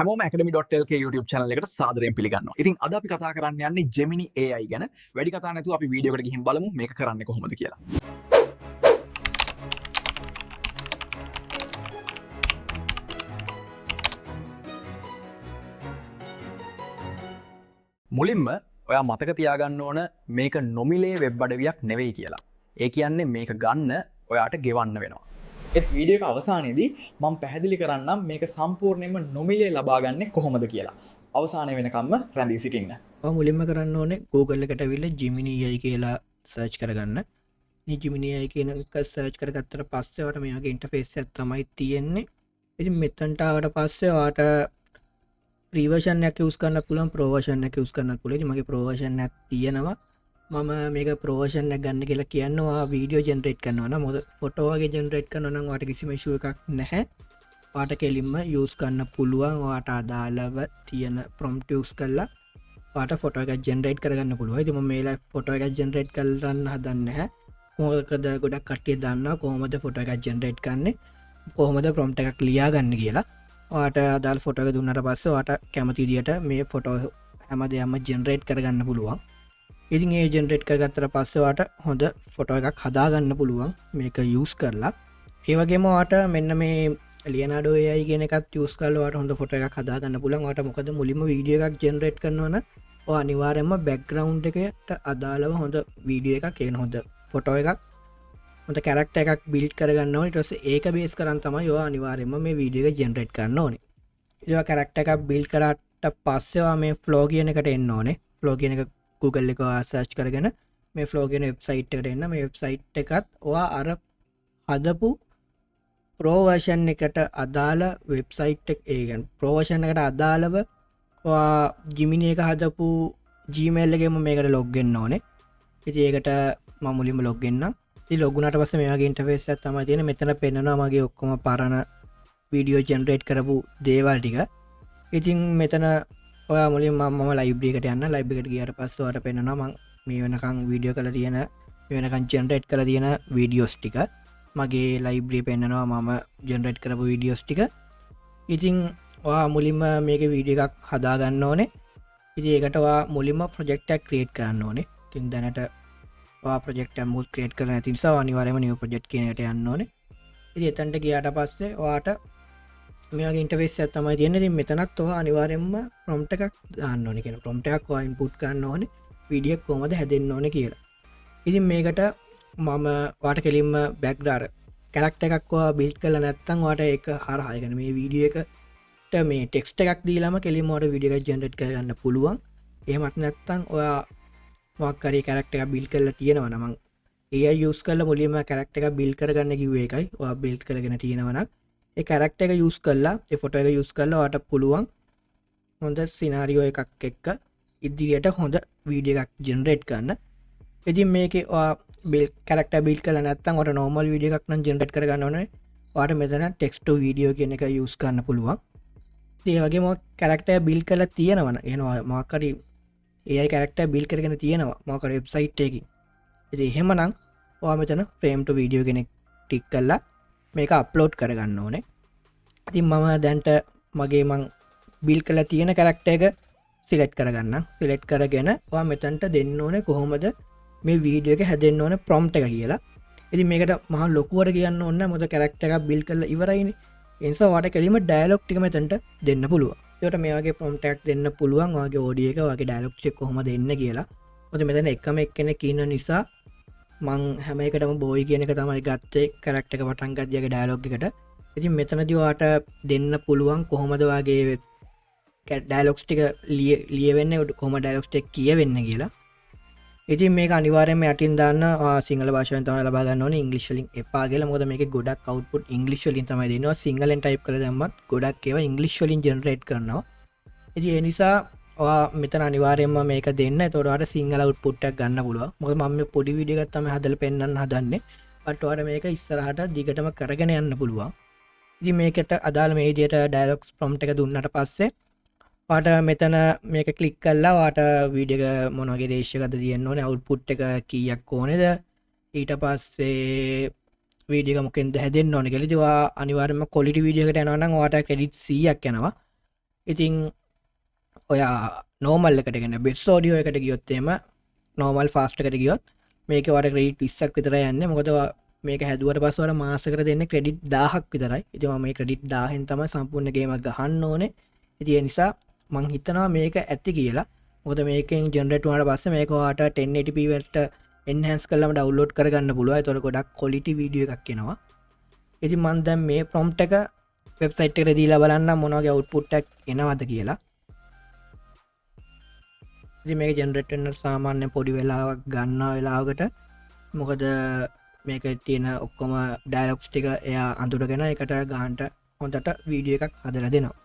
හැමෝම academy.lk YouTube channel එකට සාදරයෙන් පිළිගන්නවා. ඉතින් අද අපි කතා කරන්න යන්නේ Gemini AI ගැන. වැඩි කතා නැතුව අපි වීඩියෝ එකට ගිහින් බලමු මේක කරන්නේ කොහොමද කියලා. මුලින්ම ඔයා මතක තියාගන්න ඕන මේක නොමිලේ වෙබ් අඩවියක් නෙවෙයි කියලා. ඒ කියන්නේ මේක ගන්න ඔයාට ගෙවන්න වෙනවා. ඒත් වීඩියෝ එක අවසානයේදී මම පැහැදිලි කරන්නම් මේක සම්පූර්ණයෙන්ම නොමිලේ ලබා ගන්නේ කොහොමද කියලා. අවසානය වෙනකම්ම රැඳී සිටින්න. ඔයා මුලින්ම කරන්න ඕනේ Google එකට ඇවිල්ලා Gemini AI කියලා සර්ච් කරගන්න. මේ Gemini AI කියන එක සර්ච් කරගත්තට පස්සේ ඔයාට මේ වගේ ඉන්ටර්ෆේස් එකක් තමයි තියෙන්නේ. ඉතින් මෙතනට ආවට පස්සේ ඔයාට ෆ්‍රී වර්ෂන් එකක් යූස් කරන්න පුළුවන්, ප්‍රෝ වර්ෂන් එකක් යූස් කරන්නත් පුළුවන්. ඉතින් මගේ ප්‍රෝ වර්ෂන් එකක් තියෙනවා. මම මේක ප්‍රෝ වර්ෂන් එකක් ගන්න කියලා කියන්නේ ඔයා වීඩියෝ ජෙනරේට් කරනවා නම්, මොකද ෆොටෝ වගේ ජෙනරේට් කරනවා නම් ඔයාට කිසිම ඉෂුව එකක් නැහැ. ඔයාට කෙලින්ම යූස් කරන්න පුළුවන්. ඔයාට අදාළව තියෙන ප්‍රොම්ප්ට් යූස් කරලා ඔයාට ෆොටෝ එකක් ජෙනරේට් කරගන්න පුළුවන්. ඉතින් මම මේ වෙලාවේ ෆොටෝ එකක් ජෙනරේට් කරන්න හදන්නේ නැහැ. මොකද ගොඩක් කට්ටිය දන්නවා කොහොමද ෆොටෝ එකක් ජෙනරේට් කරන්නේ, කොහොමද ප්‍රොම්ප්ට් එකක් ලියාගන්නේ කියලා. ඔයාට අදාළ ෆොටෝ එක දුන්නාට පස්සේ ඔයාට කැමති විදියට මේ ෆොටෝ හැම දෙයක්ම ජෙනරේට් කරගන්න පුළුවන්. ඉතින් ඒ ජෙනරේට් කරගත්තට පස්සේ ඔයාට හොඳ ෆොටෝ එකක් හදාගන්න පුළුවන් මේක යූස් කරලා. ඒ වගේම ඔයාට මෙන්න මේ Leonardo AI කියන එකත් යූස් කරලා ඔයාට හොඳ ෆොටෝ එකක් හදාගන්න පුළුවන්. ඔයාට මොකද මුලින්ම වීඩියෝ එකක් ජෙනරේට් කරනවා නම් ඔයා අනිවාර්යයෙන්ම බැක්ග්‍රවුන්ඩ් එකට අදාළව හොඳ වීඩියෝ එකක්, ඒ කියන්නේ හොඳ ෆොටෝ එකක්, හොඳ කැරක්ටර් එකක් බිල්ඩ් කරගන්න ඕනේ. ඊට පස්සේ ඒක බේස් කරන් තමයි ඔයා අනිවාර්යයෙන්ම මේ වීඩියෝ එක ජෙනරේට් කරන්න ඕනේ. ඉතින් ඔයා කැරක්ටර් එකක් බිල්ඩ් කරාට පස්සේ ඔයා මේ ෆ්ලෝ කියන එකට එන්න ඕනේ. ෆ්ලෝ කියන එක Google එක ඔයා සර්ච් කරගෙන මේ ෆ්ලෝ කියන වෙබ්සයිට් එකට එන්න. මේ වෙබ්සයිට් එකත් ඔයා අර හදපු ප්‍රෝ වර්ෂන් එකට අදාළ වෙබ්සයිට් එක, ඒ කියන්නේ ප්‍රෝ වර්ෂන් එකට අදාළව ඔයා Gemini එක හදපු Gmail එකේම මේකට ලොග් වෙන්න ඕනේ. ඉතින් ඒකට මම මුලින්ම ලොග් වෙන්නම්. ඉතින් ලොග් වුණාට පස්සේ මේ වගේ ඉන්ටර්ෆේස් එකක් තමයි තියෙන්නේ. මෙතන පෙන්නනවා මගේ ඔක්කොම පරණ වීඩියෝ ජෙනරේට් කරපු දේවල් ටික. ඉතින් මෙතන ඔයා මුලින්ම මම ලයිබ්‍රරි එකට යන්න. ලයිබ්‍රරි එකට ගියාට පස්සේ ඔයාට පෙන්නනවා මං මේ වෙනකන් වීඩියෝ කරලා තියෙන, මේ වෙනකන් ජෙනරේට් කරලා තියෙන වීඩියෝස් ටික. මගේ ලයිබ්‍රරි පෙන්නනවා මම ජෙනරේට් කරපු වීඩියෝස් ටික. ඉතින් ඔයා මුලින්ම මේකේ වීඩියෝ එකක් හදාගන්න ඕනේ. ඉතින් ඒකට ඔයා මුලින්ම ප්‍රොජෙක්ට් එකක් ක්‍රියේට් කරන්න ඕනේ. ඉතින් දැනට ඔයා ප්‍රොජෙක්ට් එකක් මුකුත් ක්‍රියේට් කරලා නැති නිසා ඔයා අනිවාර්යයෙන්ම නිව් ප්‍රොජෙක්ට් කියන එකට යන්න ඕනේ. ඉතින් එතනට ගියාට පස්සේ ඔයාට මේ වගේ ඉන්ටර්ෆේස් එකක් තමයි තියෙන්නේ. ඉතින් මෙතනත් ඔයා අනිවාර්යයෙන්ම ප්‍රොම්ප්ට් එකක් දාන්න ඕනේ. කියන්නේ ප්‍රොම්ප්ට් එකක් ඔයා ඉන්පුට් කරන්න ඕනේ වීඩියෝ එක කොහොමද හැදෙන්න ඕනේ කියලා. ඉතින් මේකට මම ඔයාට කෙලින්ම බැක්ග්‍රවුන්ඩ් කැරක්ටර් එකක් ඔයා බිල්ඩ් කරලා නැත්නම් ඔයාට ඒක හරහා, ඒ කියන්නේ මේ වීඩියෝ එකට මේ ටෙක්ස්ට් එකක් දීලාම කෙලින්ම ඔයාට වීඩියෝ එකක් ජෙනරේට් කරගන්න පුළුවන්. එහෙමත් නැත්නම් ඔයා මොකක් හරි කැරක්ටර් එකක් බිල්ඩ් කරලා තියෙනවා නම්, මං AI use කරලා මුලින්ම කැරක්ටර් එකක් බිල්ඩ් කරගන්න කිව්වේ ඒකයි. ඔයා බිල්ඩ් කරගෙන තියෙනවා නම් ඒ කැරක්ටර් එක යූස් කරලා, ඒ ෆොටෝ එක යූස් කරලා ඔයාට පුළුවන් හොඳ සිනාරියෝ එකක් එක්ක ඉදිරියට හොඳ වීඩියෝ එකක් ජෙනරේට් කරන්න. ඉතින් මේකේ ඔයා කැරක්ටර් බිල්ඩ් කරලා නැත්නම් ඔයාට නෝමල් වීඩියෝ එකක් නම් ජෙනරේට් කරගන්න ඕනේ. ඔයාට මෙතන ටෙක්ස්ට් ටු වීඩියෝ කියන එක යූස් කරන්න පුළුවන්. ඉතින් ඒ වගේම ඔයා කැරක්ටර් බිල්ඩ් කරලා තියෙනවා නම්, එහෙනම් ඔයා මොකක් හරි AI character build කරගෙන තියෙනවා මොකක් හරි වෙබ්සයිට් එකකින්. ඉතින් එහෙමනම් ඔයා මෙතන ෆ්‍රේම් ටු වීඩියෝ කියන එක ක්ලික් කරලා මේක අප්ලෝඩ් කරගන්න ඕනේ. ඉතින් මම දැන්ට මගේ මං බිල්ඩ් කරලා තියෙන කැරක්ටර් එක සිලෙක්ට් කරගන්නම්. සිලෙක්ට් කරගෙන ඔයා මෙතනට දෙන්න ඕනේ කොහොමද මේ වීඩියෝ එක හැදෙන්න ඕනේ ප්‍රොම්ප්ට් එක කියලා. ඉතින් මේකට මහා ලොකුවට කියන්න ඕනේ නැහැ, මොකද කැරක්ටර් එකක් බිල්ඩ් කරලා ඉවරයිනේ. ඒ නිසා ඔයාට කෙලින්ම ඩයලොග් ටික මෙතනට දෙන්න පුළුවන්. ඒකට මේ වගේ ප්‍රොම්ප්ට් එකක් දෙන්න පුළුවන් ඔයාගේ ඔඩියෝ එක, ඔයාගේ ඩයලොග් ටික කොහොමද එන්නේ කියලා. මොකද මෙතන එකම එක්කෙනෙක් ඉන්න නිසා මං හැම එකටම බෝයි කියන එක තමයි ගත්තේ කැරක්ටර් එක පටන් ගද්දී ඔයාගේ ඩයලොග් එකට. ඉතින් මෙතනදී ඔයාට දෙන්න පුළුවන් කොහොමද ඔයාගේ ඩයලොග්ස් ටික ලියවෙන්නේ, කොහොමද ඩයලොග්ස් ටික කියවෙන්නේ කියලා. ඉතින් මේක අනිවාර්යයෙන්ම යටින් දාන්න, ඔයා සිංහල භාෂාවෙන් තමයි ලබා ගන්න ඕනේ, ඉංග්‍රීසි වලින් එපා කියලා. මොකද මේකේ ගොඩක් අවුට්පුට් ඉංග්‍රීසි වලින් තමයි දෙන්නේ. ඔයා සිංහලෙන් ටයිප් කරලා දැම්මත් ගොඩක් ඒවා ඉංග්‍රීසි වලින් ජෙනරේට් කරනවා. ඉතින් ඒ නිසා ඔයා මෙතන අනිවාර්යයෙන්ම මේක දෙන්න. එතකොට ඔයාට සිංහල අවුට්පුට් එකක් ගන්න පුළුවන්. මොකද මම මේ පොඩි වීඩියෝ එකක් තමයි හදලා පෙන්නන්න හදන්නේ. බට් ඔයාට මේක ඉස්සරහට දිගටම කරගෙන යන්න පුළුවන්. ඉතින් මේකට අදාළ මේ විදියට ඩයලොග්ස් ප්‍රොම්ප්ට් එක දුන්නාට පස්සේ ඔයාට මෙතන මේක ක්ලික් කරලා ඔයාට වීඩියෝ එක මොන වගේ රේෂියෝ එකක්ද තියෙන්න ඕනේ, අවුට්පුට් එක කීයක් ඕනේද, ඊට පස්සේ වීඩියෝ එක මොකෙන්ද හැදෙන්න ඕනේ කියලා. ඉතින් ඔයා අනිවාර්යයෙන්ම ක්වොලිටි වීඩියෝ එකට යනවා නම් ඔයාට ක්‍රෙඩිට් 100ක් යනවා. ඉතින් ඔයා නෝමල් එකට කියන්නේ බෙස්ට් ඔඩියෝ එකට ගියොත් එහෙම, නෝමල් ෆාස්ට් එකට ගියොත් මේකේ ඔයාලට ක්‍රෙඩිට් 20ක් විතරයි යන්නේ. මොකද ඔයා මේක හැදුවට පස්සේ ඔයාලට මාසෙකට දෙන්නේ ක්‍රෙඩිට් 1000ක් විතරයි. ඉතින් ඔයා මේ ක්‍රෙඩිට් 1000න් තමයි සම්පූර්ණ ගේම් එක ගහන්න ඕනේ. ඉතින් ඒ නිසා මං හිතනවා මේක ඇති කියලා. මොකද මේකෙන් ජෙනරේට් වුණාට පස්සේ මේක ඔයාට 1080p වලට එන්හෑන්ස් කරලාම ඩවුන්ලෝඩ් කරගන්න පුළුවන්. ඒතකොට ගොඩක් ක්වොලිටි වීඩියෝ එකක් එනවා. ඉතින් මං දැන් මේ ප්‍රොම්ප්ට් එක වෙබ්සයිට් එකට දීලා බලන්නම් මොන වගේ අවුට්පුට් එකක් එනවද කියලා. ඉතින් මේක ජෙනරේට් වෙන්න සාමාන්‍ය පොඩි වෙලාවක් ගන්නවා වෙලාවකට. මොකද මේක තියෙන ඔක්කොම ඩයලොග්ස් ටික එයා අඳුරගෙන එකට ගානට හොඳට වීඩියෝ එකක් හදලා දෙනවා.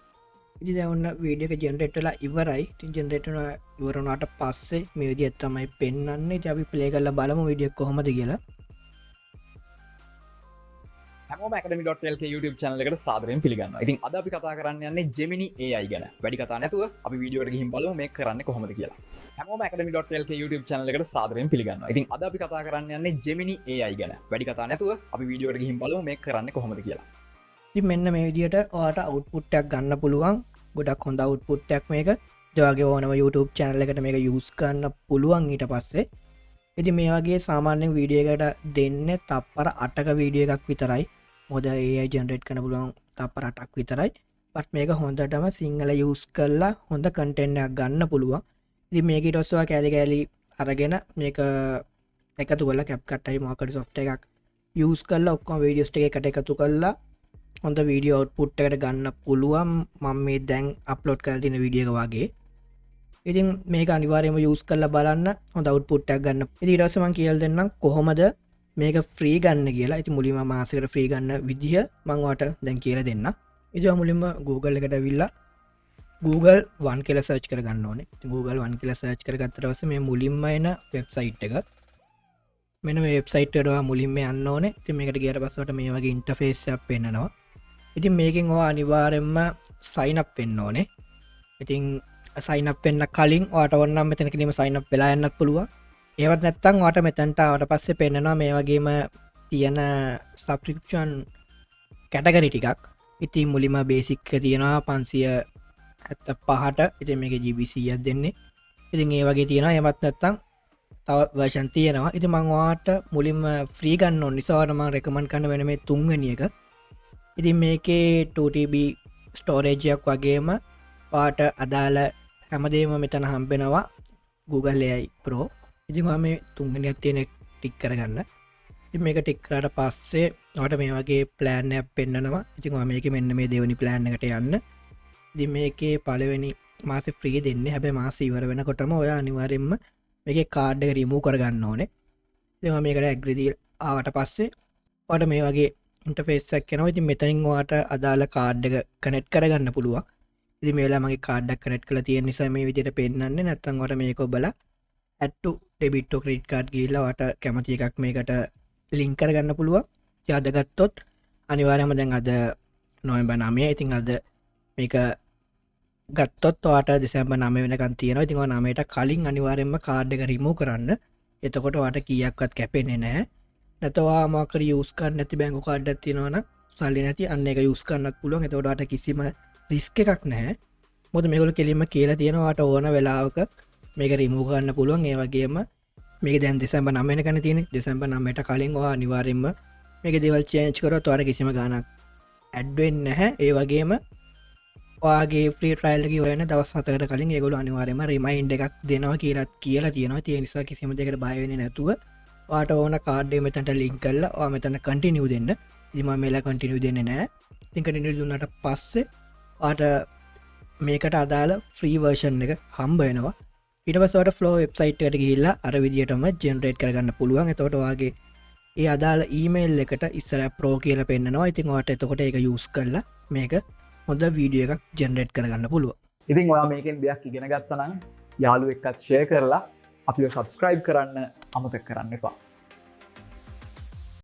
ඉතින් දැන් ඔන්න වීඩියෝ එක ජෙනරේට් වෙලා ඉවරයි. ඉතින් ජෙනරේට් වෙනවා ඉවර වුණාට පස්සේ මේ විදිහට තමයි පෙන්වන්නේ. ඉතින් අපි ප්ලේ කරලා බලමු වීඩියෝ එක කොහොමද කියලා. හැමෝම academy.lk YouTube channel එකට සාදරයෙන් පිළිගන්නවා. ඉතින් අද අපි කතා කරන්න යන්නේ Gemini AI ගැන. වැඩි කතා නැතුව අපි වීඩියෝ එකට ගිහින් බලමු මේක කරන්නේ කොහොමද කියලා. හැමෝම academy.lk YouTube channel එකට සාදරයෙන් පිළිගන්නවා. ඉතින් අද අපි කතා කරන්න යන්නේ Gemini AI ගැන. වැඩි කතා නැතුව අපි වීඩියෝ එකට ගිහින් බලමු මේක කරන්නේ කොහොමද කියලා. ඉතින් මෙන්න මේ විදිහට ඔයාලට අවුට්පුට් එකක් ගන්න පුළුවන්. ගොඩක් හොඳ අවුට්පුට් එකක් මේක. ඒ වගේ ඕනම YouTube channel එකට මේක යූස් කරන්න පුළුවන් ඊට පස්සේ. ඉතින් මේ වගේ සාමාන්‍යයෙන් වීඩියෝ එකකට දෙන්නේ තප්පර 8ක වීඩියෝ එකක් විතරයි. මොකද AI generate කරන්න පුළුවන් තප්පර 8ක් විතරයි. බට් මේක හොඳටම සිංහල යූස් කරලා හොඳ කන්ටෙන්ට් එකක් ගන්න පුළුවන්. ඉතින් මේක ඊට පස්සේ ඔයා කෑලි කෑලි අරගෙන මේක එකතු කරලා CapCut හරි මොකක් හරි software එකක් යූස් කරලා ඔක්කොම වීඩියෝස් ටික එකට එකතු කරලා හොඳ වීඩියෝ අවුට්පුට් එකට ගන්න පුළුවන් මම මේ දැන් අප්ලෝඩ් කරලා තියෙන වීඩියෝ එක වගේ. ඉතින් මේක අනිවාර්යයෙන්ම යූස් කරලා බලන්න හොඳ අවුට්පුට් එකක් ගන්න. ඉතින් ඊට පස්සේ මම කියලා දෙන්නම් කොහොමද මේක ෆ්‍රී ගන්න කියලා. ඉතින් මුලින්ම මාසෙකට ෆ්‍රී ගන්න විදිහ මම ඔයාලට දැන් කියලා දෙන්නම්. ඉතින් ඔයා මුලින්ම Google එකට ඇවිල්ලා Google One කියලා සර්ච් කරගන්න ඕනේ. ඉතින් Google One කියලා සර්ච් කරගත්තට පස්සේ මේ මුලින්ම එන වෙබ්සයිට් එක, මෙන්න මේ වෙබ්සයිට් එකට ඔයා මුලින්ම යන්න ඕනේ. ඉතින් මේකට ගියාට පස්සේ ඔයාලට මේ වගේ ඉන්ටර්ෆේස් එකක් පෙන්නනවා. ඉතින් මේකෙන් ඔයා අනිවාර්යයෙන්ම සයින් අප් වෙන්න ඕනේ. ඉතින් සයින් අප් වෙන්න කලින් ඔයාට ඕන නම් මෙතන කෙලින්ම සයින් අප් වෙලා යන්නත් පුළුවන්. ඒවත් නැත්නම් ඔයාට මෙතනට ආවට පස්සේ පෙන්නනවා මේ වගේම තියෙන සබ්ස්ක්‍රිප්ෂන් කැටගරි ටිකක්. ඉතින් මුලින්ම බේසික් එක තියෙනවා 575ට. ඉතින් මේකේ GB 100ක් දෙන්නේ. ඉතින් ඒ වගේ තියෙනවා. ඒවත් නැත්නම් තව වර්ෂන් තියෙනවා. ඉතින් මං ඔයාට මුලින්ම ෆ්‍රී ගන්න ඕන නිසා ඔයාට මං රෙකමන්ඩ් කරන වෙන මේ තුන්වෙනි එක. ඉතින් මේකේ 2 TB storage එකක් වගේම ඔයාට අදාළ හැමදේම මෙතන හම්බෙනවා Google AI Pro. ඉතින් ඔයා මේ තුන්වෙනි එකක් තියෙන එක ටික් කරගන්න. ඉතින් මේක ටික් කරාට පස්සේ ඔයාට මේ වගේ ප්ලෑන් එකක් පෙන්නනවා. ඉතින් ඔයා මේකේ මෙන්න මේ දෙවෙනි ප්ලෑන් එකට යන්න. ඉතින් මේකේ පළවෙනි මාසේ ෆ්‍රී දෙන්නේ. හැබැයි මාසෙ ඉවර වෙනකොටම ඔයා අනිවාර්යයෙන්ම මේකේ කාඩ් එක රිමූව් කරගන්න ඕනේ. ඉතින් ඔයා මේකට ඇග්‍රී දීලා ආවට පස්සේ ඔයාට මේ වගේ ඉන්ටර්ෆේස් එකක් එනවා. ඉතින් මෙතනින් ඔයාට අදාළ කාඩ් එක කනෙක්ට් කරගන්න පුළුවන්. ඉතින් මේ වෙලාවේ මගේ කාඩ් එක කනෙක්ට් කරලා තියෙන නිසා මේ විදිහට පෙන්නන්නේ. නැත්නම් ඔයාට මේක ඔබලා add to debit or credit card ගිහිල්ලා ඔයාට කැමති එකක් මේකට ලින්ක් කරගන්න පුළුවන්. ඉතින් අද ගත්තොත් අනිවාර්යයෙන්ම දැන් අද නොවැම්බර් 9. ඉතින් අද මේක ගත්තොත් ඔයාට දෙසැම්බර් 9 වෙනකන් තියෙනවා. ඉතින් ඔයා 9ට කලින් අනිවාර්යයෙන්ම කාඩ් එක රිමූව් කරන්න. එතකොට ඔයාට කීයක්වත් කැපෙන්නේ නැහැ. නැත්නම් ඔයා මොකක් හරි යූස් කරන්න නැති බැංකු කාඩ් එකක් තියෙනවා නම් සල්ලි නැති අන්න ඒක යූස් කරන්නත් පුළුවන්. එතකොට ඔයාට කිසිම රිස්ක් එකක් නැහැ. මොකද මේගොල්ලෝ කෙලින්ම කියලා තියෙනවා ඔයාට ඕන වෙලාවක මේක රිමූව් කරන්න පුළුවන්. ඒ වගේම මේක දැන් දෙසැම්බර් 9 වෙනකන් තියෙන්නේ. දෙසැම්බර් 9ට කලින් ඔයා අනිවාර්යයෙන්ම මේකේ දේවල් චේන්ජ් කරොත් ඔයාට කිසිම ගාණක් ඇඩ් වෙන්නේ නැහැ. ඒ වගේම ඔයාගේ ෆ්‍රී ට්‍රයල් එක ඉවර වෙන දවස් 7කට කලින් ඒගොල්ලෝ අනිවාර්යයෙන්ම රිමයින්ඩ් එකක් දෙනවා කියලා කියලා තියෙනවා. ඒ නිසා කිසිම දෙයකට බය වෙන්නේ නැතුව ඔයාට ඕන කාඩ් එක මෙතනට ලින්ක් කරලා ඔයා මෙතන කන්ටිනියු දෙන්න. ඉතින් මම මේලා කන්ටිනියු දෙන්නේ නැහැ. ඉතින් කන්ටිනියු දුන්නාට පස්සේ ඔයාට මේකට අදාළ ෆ්‍රී වර්ෂන් එක හම්බ වෙනවා. ඊට පස්සේ ඔයාට ෆ්ලෝ වෙබ්සයිට් එකට ගිහිල්ලා අර විදියටම ජෙනරේට් කරගන්න පුළුවන්. එතකොට ඔයාගේ ඒ අදාළ ඊමේල් එකට ඉස්සර ප්‍රෝ කියලා පෙන්නනවා. ඉතින් ඔයාට එතකොට ඒක යූස් කරලා මේක හොඳ වීඩියෝ එකක් ජෙනරේට් කරගන්න පුළුවන්. ඉතින් ඔයා මේකෙන් දෙයක් ඉගෙන ගත්තා නම් යාළුවෙක් එක්කත් ෂෙයා කරලා අපිව සබ්ස්ක්‍රයිබ් කරන්න අමතක කරන්න එපා.